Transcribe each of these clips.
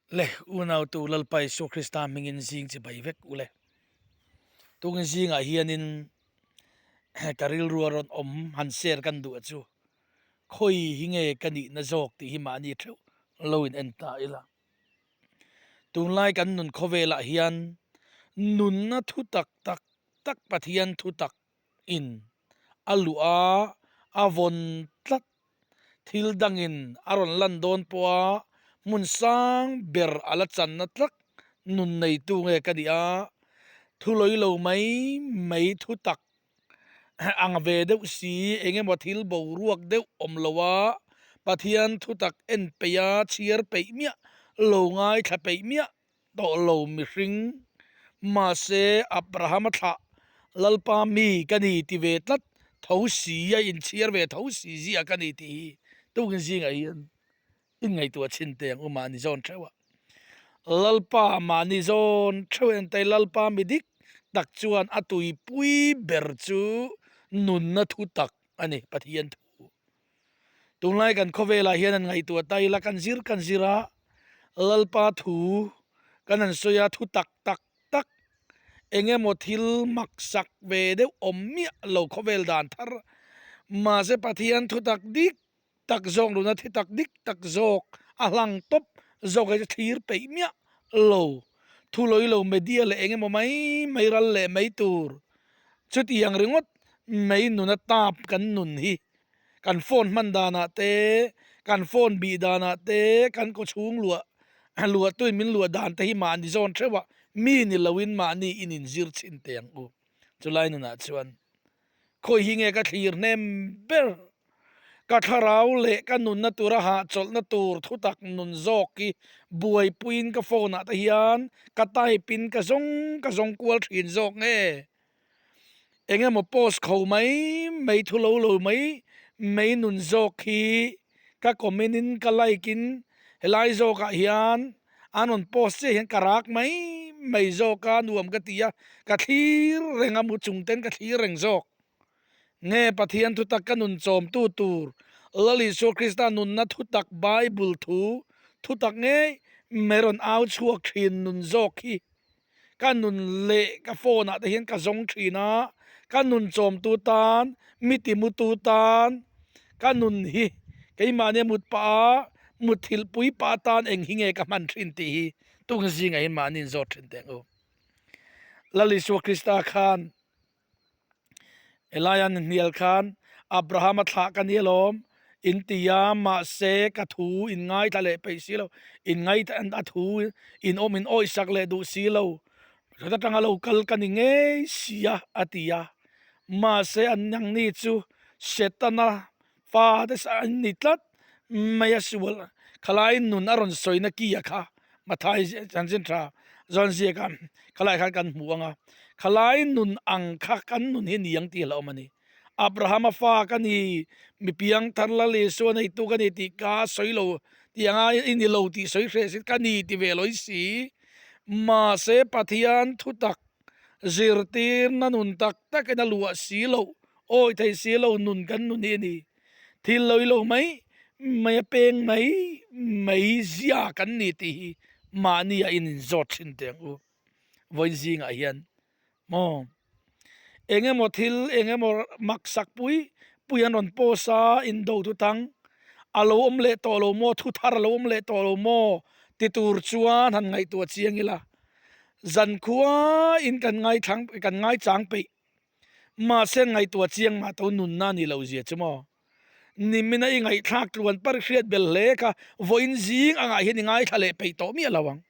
Le unautu Lalpa Isua Krista hmingin zing chi bai vek ule. Tungin zingah hianin ka rilru a rawn awm han share kan duh a chu khawi hi nge ka nihna zawk tih hi mahni theuh lo in en ta ila. Tunlai kan nun khawvelah hian nunna thu tak tak tak Pathian thu tak in a luh a, a vawn tlat. Thil dangin a rawn lan dawn pawha hmun sang ber a la channa tlak nun neitu nge ka nih a, thu lawi lo mai mai thu tak ang ve deuh si eng emaw thil boruak deuh awm lo a, Pathian thu tak en peih a, chhiar peih miah lo ngaithla peih miah tawh lo mihring, mahse Abrahama thlah Lalpa mi ka ni ti ve tlat tho si a inchhiar ve tho si zia ka ni tih hi tukin zingah hian inngaihtuah chhin teh ang u mahni zawn theuh a. Lalpa mahni zawn theuh en tai Lalpa mi dik tak chuan a tuipui ber chu nunna thu tak a ni Pathian thu. Tunlai kan khawvelah hian an ngaihtuah ta ila kan zir kan zir a, Lalpa thu kan han sawi a, thu tak tak tak eng emaw thil mak sak ve deuh awm miah lo khawvel dan thar mahse Pathian thu tak dik tak zawk nuna thi tak dik tak zawk a hlang tawp zawk hi chu thlir peih miah lo thu lawi lo media leh eng emaw mai mai ral leh mai tur chutiang ringawt mai nuna tap kan nun hi. Kan phone hman danah te, kan phone bih danah te, kan kawchhung luah luahtuin min luah dan te hi mahni zawn theuh a, mi ni loin mahni in inzir chhin teh ang u. Chulai nunah chuan khawi hi nge ka thlir hnem ber? Ka thlarau leh ka nunna tura hahchawlhna tur thutak nun zawk hi buaipuiin ka phone ah te hian ka type in ka zawng ka zawng kual thin zawk nge? Eng emaw post kho mai mai thu lo lo mai mai nun zawk hi ka comment in ka like in helai zawk ah hian an rawn post chiah hian ka rak mai mai zawk a nuam ka ti a ka thlir reng a mu chung ten ka thlir reng zawk nge Pathian thutak ka nun chawm tu tur Lal Isua Krista nunna thutak Bible thu thutak ngei mai rawn au chhuak thin nun zawk hi. Ka nun leh ka phone ah te hian ka zawng thin a, ka nun chawmtu tan, mi timutu tan, ka nun hi keimahni a mut pah a, mutthilh pui pah atan eng hi nge ka hman thin tih hi tun zingah hian mahni in zawt thin teh ang u. Lal Isua Krista khan Helaian hnial khan Abrahama thlah ka ni alawm in ti a, mahse ka thu in ngaithla leh peih si lo, in ngaithla a thu in awm in awihsak leh duh si lo, hlat atanga lo kal ka ni ngei si a a ti a, mahse an nangni chu Setana fa te sa an ni tlat mai a sual khalai nun a rawn sawina ki a kha Mathai chanchin tha zawn ziak a khalai khan kan hmu ang a khalai nun ang kha kan nun hi ni ang tih hlauhawm a ni Abrahama fa ka ni mi piang thar la Isua neitu ka ni tih ka sawi lo tih anga i ni lo tih sawi hreh si ka ni ti ve lawih si mahse Pathian thutak zirtirna nun tak takin a luah si loh Awi thei si lo nun kan nun hi a ni. Thil lo i lo mai mai a peng mai mai zia kan ni tih hi mahni ah in inzawt thin teh ang u. Vawiin zingah hian maw eng emaw thil eng emaw mak sak pui pui an rawn post a indo thu thang a lo awm leh tawh lo maw thu thar a lo awm leh tawh lo maw ti tur chuan han ngaihtuah chiang ila zankhua in kan ngaithlang kan ngaichang peih. Mahse ngaihtuah chiang mah to nunna ni lo zia chu maw? Nimina i ngaihthlak tluan par hriat bel hle kha vawiin zing angah hian i ngaithla leh peih tawh miah lo ang.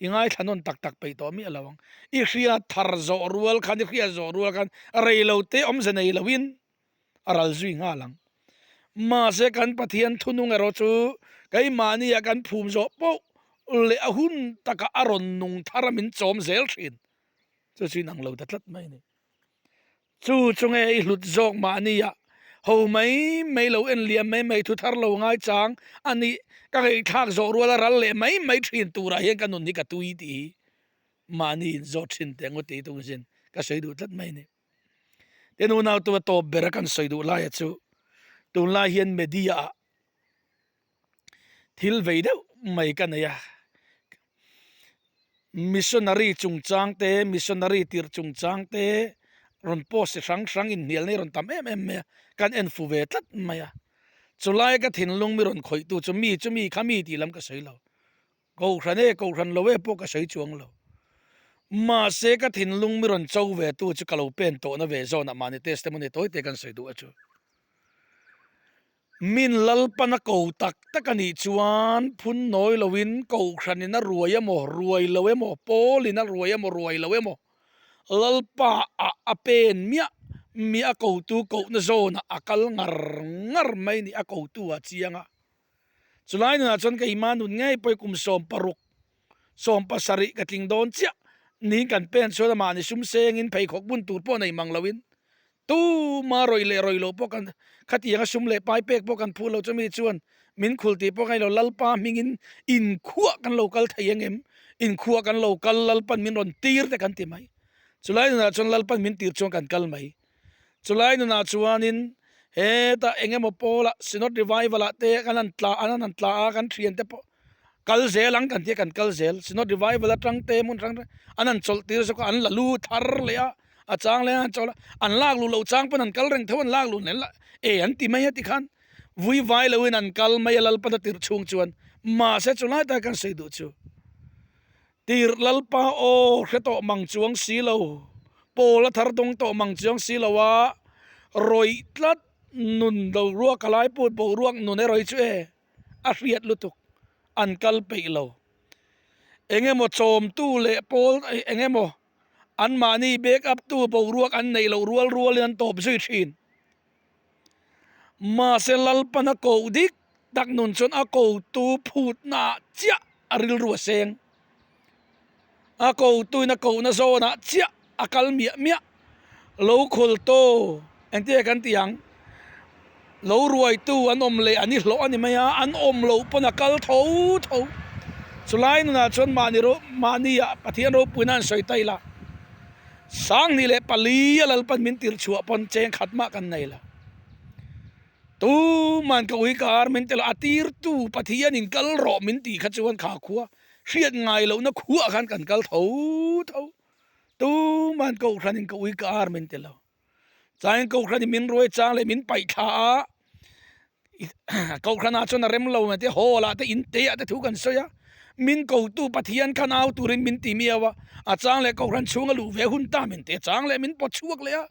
I ngaithla nawn tak tak peih tawh miah lo ang. I hriat thar zawh rual khan i hriat zawh rual khan rei lo te awmze nei loin a ral zui nghal ang. Mahse kan Pathian thunung erawh chu keimahnia kan phum zawh poh leh a hun takah a rawn nung thar a min chawm zel thin. Chu chu inang lo ta tlat mai a ni. Chu chu nge i hlut zawk mahnia ho mai mai lo en liam mai mai thu thar lo ngai chang a nih ka ngaihthlak zawh ruala ral leh mai mai thin turah hian ka nun hi ka tui tih hi mahni in zawt thin teh ngawt tih tung sin ka sawi duh tlat mai a ni. Tin unau tu a tawp bera kan sawi duh laia chu tunlai hian media ah thil vei deuh mai ka nei a, missionary chungchang te, missionary tirh chungchang te rawn post chi hrang hrang inhnialna hi rawn tam em em mai a, kan en fu ve tlat mai a. Chulai ka thinlung mi rawn khawih tu chu mi chu mi kha mi tih lam ka sawi lo. Kohhran e, kohhran lo e pawh ka sawi chuang lo. Mahse ka thinlung mi rawn cho ve tu chu ka lo pen tawhna ve zawnah mahni testimony tawi te kan sawi duh a chu. Min Lalpan a ko tak tak a nih chuan phun nawi loin kohhranin a ruai emaw, ruai lo emaw, Paulin a ruai emaw, ruai lo emaw, Lalpa ah a pen miah miah a kotu kohna zawnah a kal ngar ngar mai ni a kotu ah chiang a. Chulai nunah chuan keimah nun ngei pawh hi kum 16, 17 ka tling dawn chiah niin kan pen chuan amah ni sum sengin pheikhawk bun tur pawh nei mang loin Tuma rawih leh rawih loh pawh kan khatianga sum leh pai pek pawh kan phu lo chumi chuan min khul tih pawh ka ni lo, Lalpa hmingin inkhuah kan lo kal thei ang em? Inkhuah kan lo kal Lalpan min rawn tir te kan ti mai. Chulai nunah chuan Lalpan min tir chuan kan kal mai. Chulai nunah chuanin hetah eng emaw pawlah Synod Revival ah te kan han tla an han tla a kan thiante pawh kal zel ang kan tia kan kal zel Synod Revival atang te hmun hrang hrang an han chawlh tir zawk a an la lu thar leh a a chang leh an chawlh a an lak luh loh chang pawn an kal reng tho an lak luh nen e an ti mai a tikhan vui vai loin an kal mai a Lalpa na tirh chhung chuan mahse chu lai tak kan sawi duh chu tirh Lalpa aw hre tawh mang chuang si lo pawl a thar dawng tawh mang chuang si lo a rawih tlat nun boruak a lai put boruak nun erawh hi chu e. a hriat lutuk an kal peih lo. Eng emaw chawmtu leh pawl eng emaw anmahni back up tu boruak an neih loh rual rualin an tawp zui thin. Mahse Lalpan a koh dik tak nun chuan a kotu phutnaah chiah a rilru a seng. A kotuin a kohna zawnah chiah a kal miah miah. Lo khawltu engtia kan tih ang? Lo ruaitu an awm leh an i hlawh a ni mai a, an awm loh pawn a kal tho tho. Chulai nunah chuan mahni ro mahnia Pathian ropuina an sawi ta ila, 24 a Lalpan min tirh chhuah pawn cheng khat mah kan nei lo. Tuman ka ui ka ar min ti lo, a tirtu Pathianin kal rawh min tih kha chuan kha khua hriat ngai lohna khuah khan kan kal tho tho. Tuman kohhranin ka ui ka ar min ti lo. Chuanin kohhranin min ruai chang leh min paih thla a, kohhranah chuan a rem lo mai te, hall ah te in te ah te thu kan sawi a, min kotu Pathian khan au turin min ti miau a, a chang leh kohhran chhunga luh ve hun ta min ti a, chang leh min pawt chhuak leh a,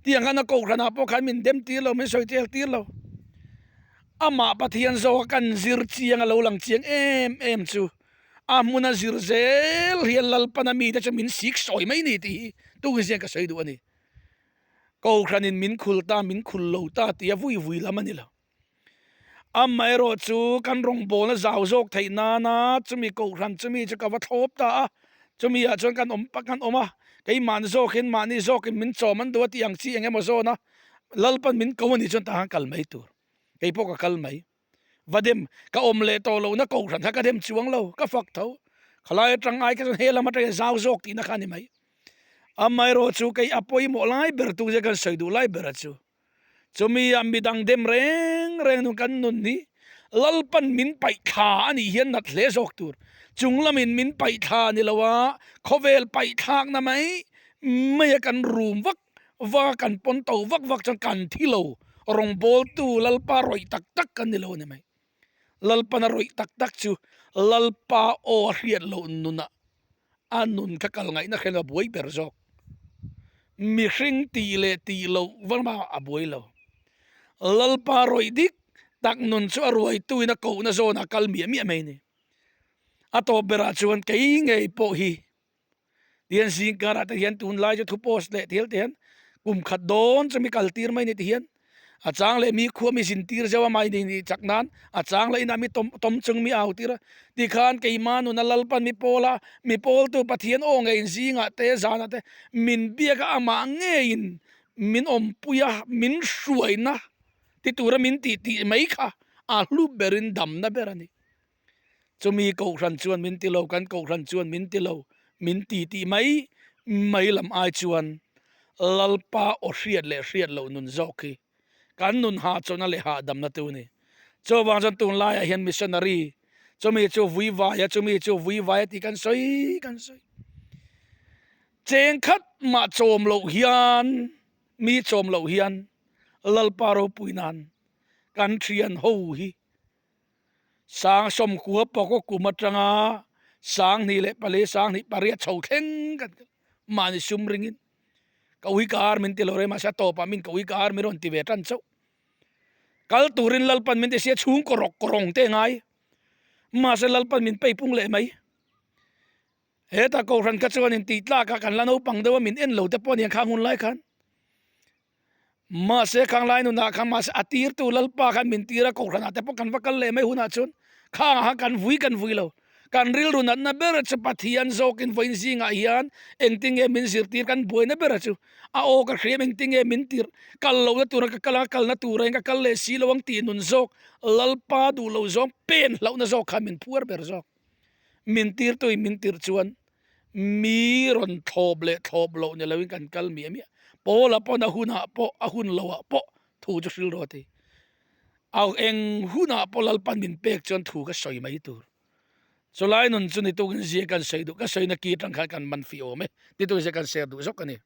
tiang khan a kohhranah pawh khan min dem tir lo, min sawi tel tir lo. Amah Pathian zawka kan zir chiang a lo lang chiang em em chu a hmuna zir zel hian Lalpana mite chu min sik sawi mai ni tih hi tukin zian ka sawi duh a ni. Kohhranin min khul ta, min khul lo ta tih a vui vui lam a ni lo. Amaherawh chu kan rawngbawlna zau zawk theih nana chumi kohhran chumi chu ka va thlawp ta a, chumi ah chuan kan awm kan awm a, keimahni zawkin mahni zawkin min chawm an duh a tih ang chi eng emaw zawn a, Lalpan min ko a nih chuan tah khan kal mai tur, kei pawh ka kal mai. Va dem, ka awm leh tawh lohna kohhran kha ka dem chuang lo, ka fak tho. Khalai atang ai kha chuan he lam atangin zau zawk tihna kha a ni mai. Amaherawh chu kei a pawimawh lai ber tu che kan sawi duh lai ber a chu. Chumi ah midang dem reng reng nun kan nun hi Lalpan min paih thla a nih hian nat hle zawk tur. Chung lamin min paih thla ni lo a, khawvel paih thlakna mai mai a kan rum vak vak a, kan pawn to vak vak chuan kan thi lo. Rawngbawltu Lalpa rawih tak tak kan ni lo a ni mai. Lalpan a rawih tak tak chu Lalpa aw a hriat loh nunah a nun kha kal ngaihna hre lo a buai ber zawk. Mihring tih leh tih loh vangah a buai lo. Lalpa rawih dik tak nun chu a ruaituin a kohna zawnah a kal miah miah mai a ni. A tawp berah chuan kei ngei pawh hi tihian zingkarah te hian tunlai chu thu post leh thil te hian kum khat dawn chu mi kal tir mai ni ti hian a chang leh mi khua mi zin tir zeuh a mahni nih chak nan a chang leh inah mi tawm tawm chung mi au tir a tikhan keimah nuna Lalpan mi pawl a mi pawltu Pathian aw ngeiin zingah te zanah te min biak a amah ngeiin min awmpui a min hruaina ti tura min tih tih mai kha a hlu berin damna ber a ni. Chumi kohhran chuan min ti lo, kan kohhran chuan min ti lo, min ti tih mai mai lam ai chuan Lalpa aw hriat leh hriat loh nun zawk hi kan nun hahchawhna leh hahdamna tu a ni. Chuvang chuan tunlaiah hian missionary. Chumi chu vui vai a, chumi chu vui vai a tih kan sawi kan sawi. Cheng khat mah chawm loh hian, mi chawm loh hian Lalpa ropui nan kan thian ho hi sang sawmkua pawkaw kum atanga 2004, 2008 chho thleng kan kal. Mahni sum ringin ka ui ka ar min ti lo rei mahse a tawpah min ka ui ka ar min rawn ti ve tan chauh. Kal turin Lalpan min ti sia chhungkaw rawk rawng te ngai. Mahse Lalpan min peipung leh mai. Hetah Kohhran kha chuan in tih tlak a kan la naupang deuh a min en lo te pawh a ni ang khang hun lai khan. Mahse khang lai nunah khan mahse a tirtu Lalpa khan min tir a Kohhranah te pawh kan va kal leh mai hunah chuan khangah khan kan vui kan vui lo. Kan rilru natna ber chu Pathian zawkin vawiin zingah hian engtinge min zirtir kan buaina ber chu a aw ka hriam engtinge min tirh kal lohna tura ka kal ang a kalna tura in ka kal leh si lo ang tih nun zawk Lalpa duh lo zawng pen hlauhna zawk kha min phuar ber zawk. Min tirtuin min tirh chuan mi rawn thlawp leh thlawp loh ni loin kan kal miah miah. Paula pawn a hunah pawh a hun loah pawh thu chu hril rawh a ti. Au eng hunah pawh Lalpan min pek chuan thu ka sawi mai tur. Chulai nun chu ni tukin zia kan sawi duh ka sawina ki atang khan kan man fih awm e ti tukin zia kan share duh zawk a ni.